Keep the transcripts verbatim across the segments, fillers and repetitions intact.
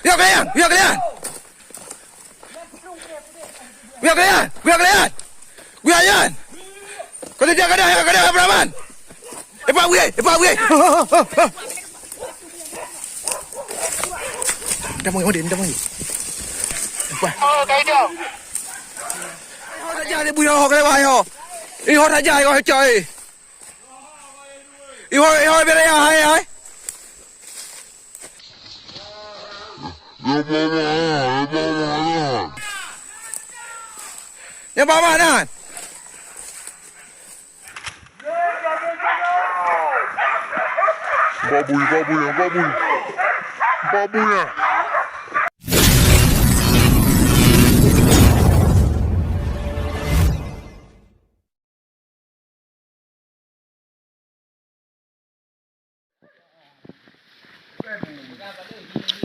Yuk kalian, yuk kalian. Yuk kalian, yuk kalian. Yuk kalian. Kau tidak kena, kau kena Abraman. Epa wei, epa wei. Minta mui, minta mui. Epa. Oh, kaido. Ihor saja ni buyo kau lewat yo. Ihor saja yo coy. Ihor, ihor bela ya hai hai. Ya bawah nan. Babuy, babuy, babuy. Babuy.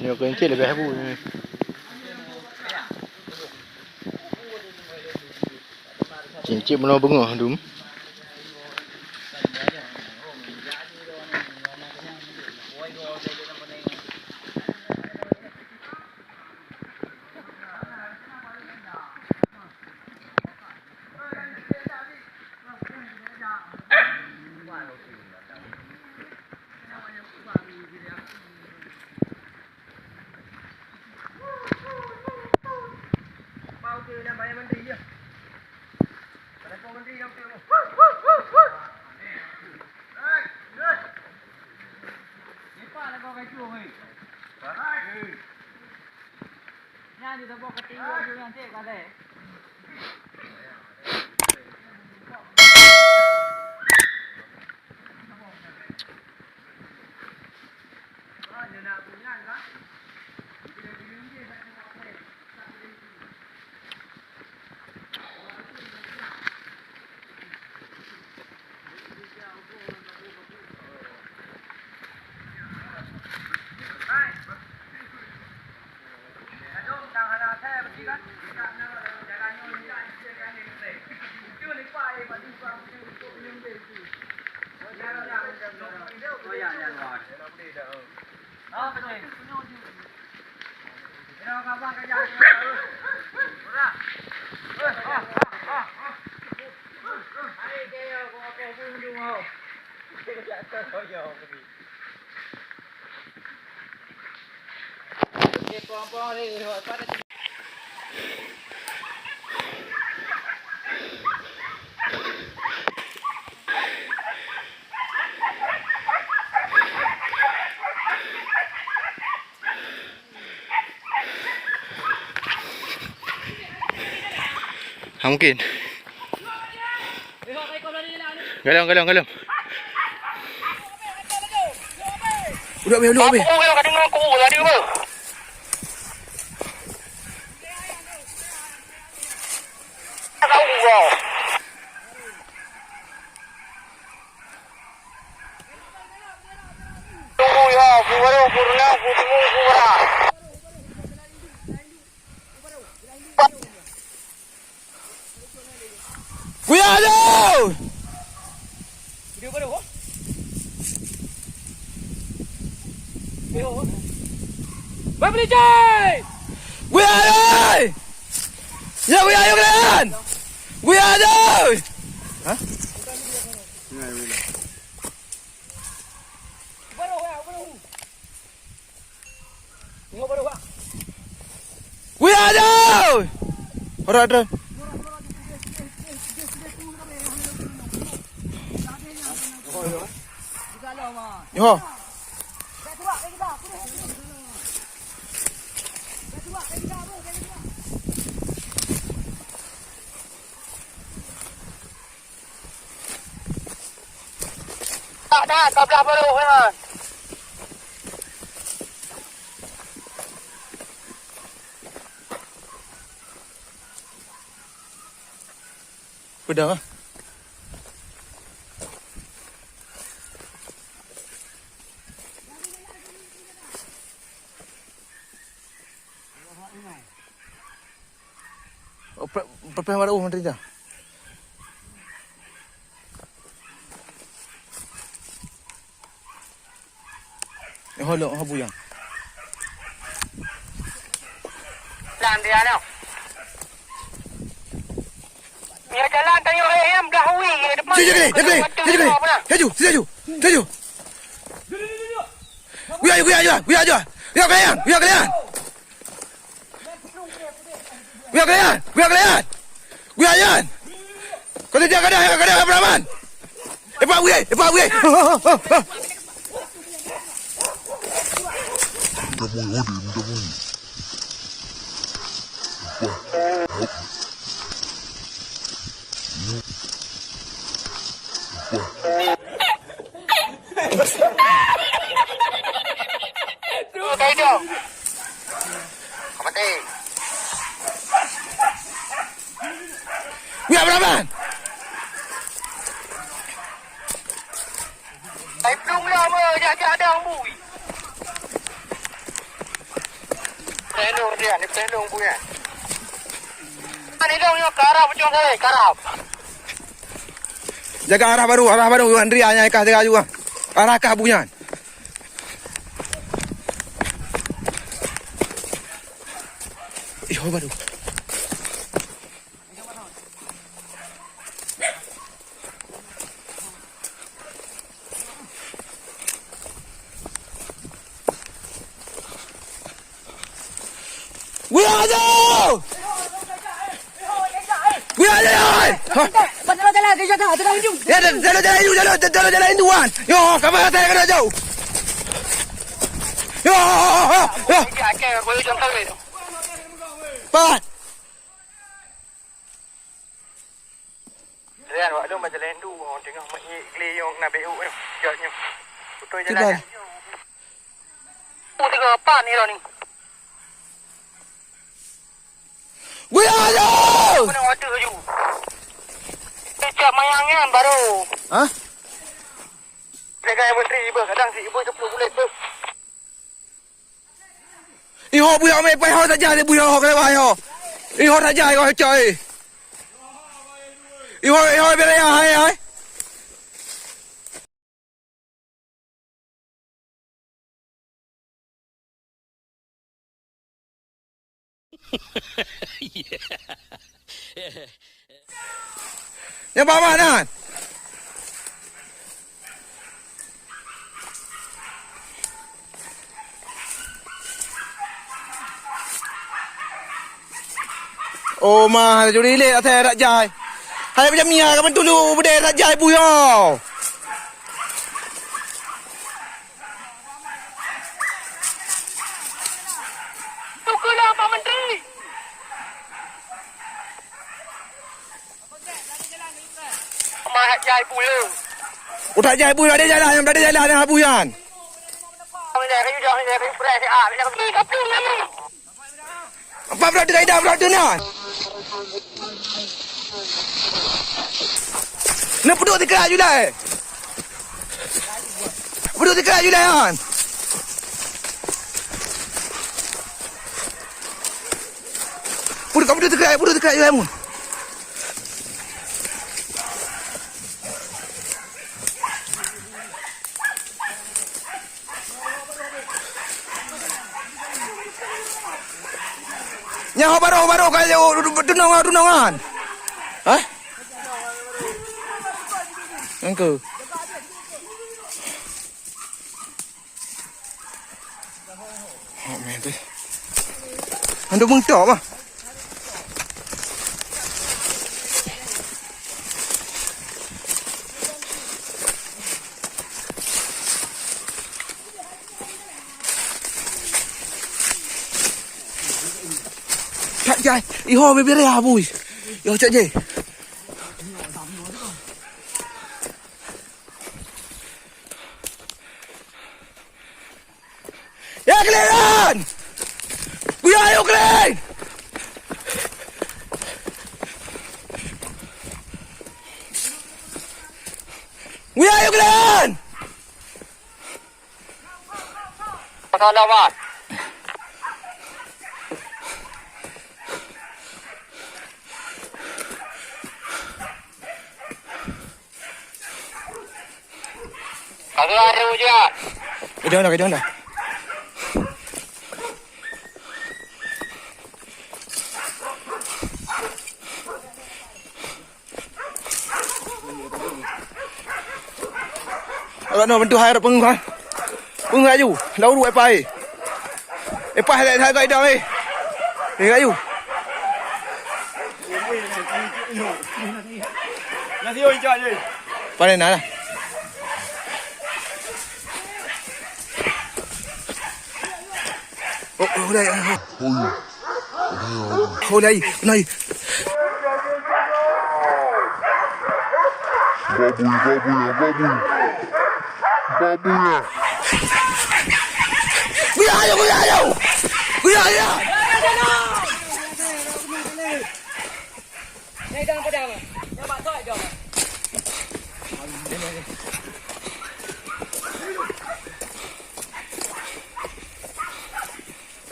Nyoe keuncil leubeh bu. Cincin meunoe beungoh dum. Nyan di teuboh keutinggi aju nyan cek ka lhèe. Ha, mungkin. Galong, galong, galong. Udah, udah, udah. Kuya tu! Bang Pelicai! Kuya tu! Ya, kuya, ya, kuya! Kuya tu! Hah? Wih, aduh! Ora, ora. Nyoho. Tak dah, kau belah baru, Iman. Pedang ah. Oh, pe-, pepeh baru menteri dah. Eh, holok, oh, buyang. Tan dia noh. Ya, jalan tanyoe, eh, em, belah ui, ya, depan. Sini, sini, sini, sini, sini. Laju, laju, laju. Guya, guya, guya, guya, guya. Guya kalian, guya kalian. Guya kalian, guya kalian. Guya kalian. Kau tidak ada, ada, ada, Abraman. Epa wei, epa wei. Wei Abraman. Hai plueng lom, eh, jak-jak dong bui. Peulong dia, ni peulong bui, eh. Ni dong nyoe karab, bujong saya, karab. Jaga arah baru, arah baru, Andri, hanya kah jaga juga. Arah kah bui nyan. Ih, baru. Guya tu! Guya tu, oi! Ha? Ya, dah, dah, dah, dah, dah, dah, dah, dah, dah, dah, dah, dah, dah. Yo, kamu kata yang kena jauh. Yo, yo, yo. Pat. Rian, wak lôn bak jalan tu, teungoh meuiek glé nyang na B U nyoe. Jok nyoe. Beutôi jalan nyan. U tiga pan ni, Roni. Guya tu! Kena waktu laju. Cak mayang nyan baru. Hah? Jaga yang menteri iba, kadang si iba tu perlu kulit tu. Iho buyok mé pai ho saja di buyok ho kelewat ho. Iho saja iho coy. Iho, iho bere ya hai hai. Nyan bak mak nan. Oh, ma, juri lé asai dak jai. Hai macam mia ka beutulu beudé dak jai buyong. Tukeulah Pak Menteri. Mak jai pula. Utak jai pula, ada jalan, ada jalan, ada buyan. Apa berarti kaidah berarti na? Nak puduk tikra julai. Puduk tikra julai kan. Puduk, puduk tikra, puduk tikra julai mun. Nyan ho barô, barô ka tunong, tunongan. Hah? Engkau. Oh, mantap. Ando mengtok mah. Cak jai, iho bibir ya bui. Yo cak jai. Ya, kelian! Buya, ayo, kelian! Buya, ayo, kelian! Pasal lawan. Kagak ada hujan. Kejauhan dah, kejauhan dah. Rot nyoe bantu hai rot peungeuh, ha. Peungeuh laju. Lau ruek pai. Eh, pai lé hai gai dong, eh. Eh, laju. Panen na lah. Oh, oh, dah, oh. Oh, ya. Oh, dah, oh, dah. Babuy, babuy, babuy. Babuy, ya. Kuya ayo, kuya ayo. Kuya ayo.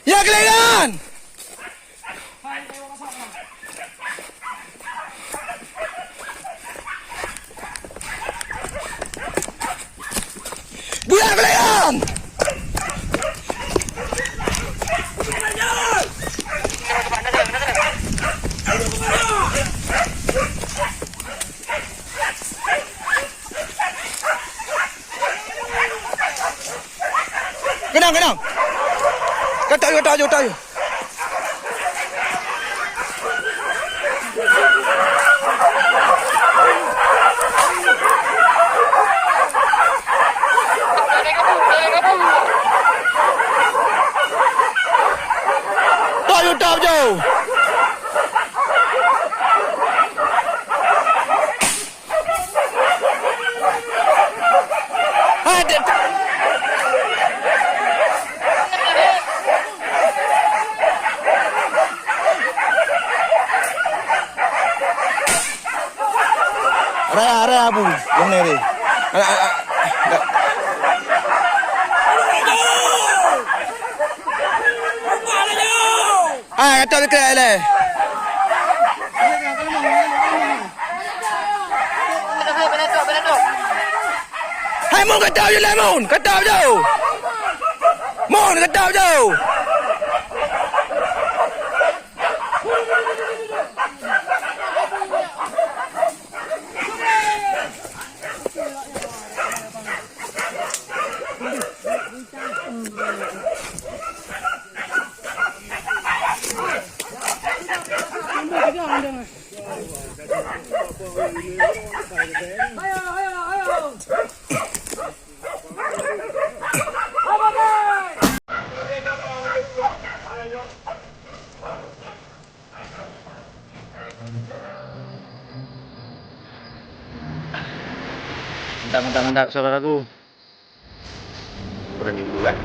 Ya, kelingan! Buya kelingan! Keunong, keunong. Ka tayue, tayue, tayue. Tayue, tayue. Raya, raya, Abu. Yang ni, ni. Anak, anak, anak. Hai, kata dekat leh. Hai, Mun, kata je lah, Mun. Kata je. Mun, kata je. Mantap, mantap, mantap, saudaraku. Berani dulu, kan?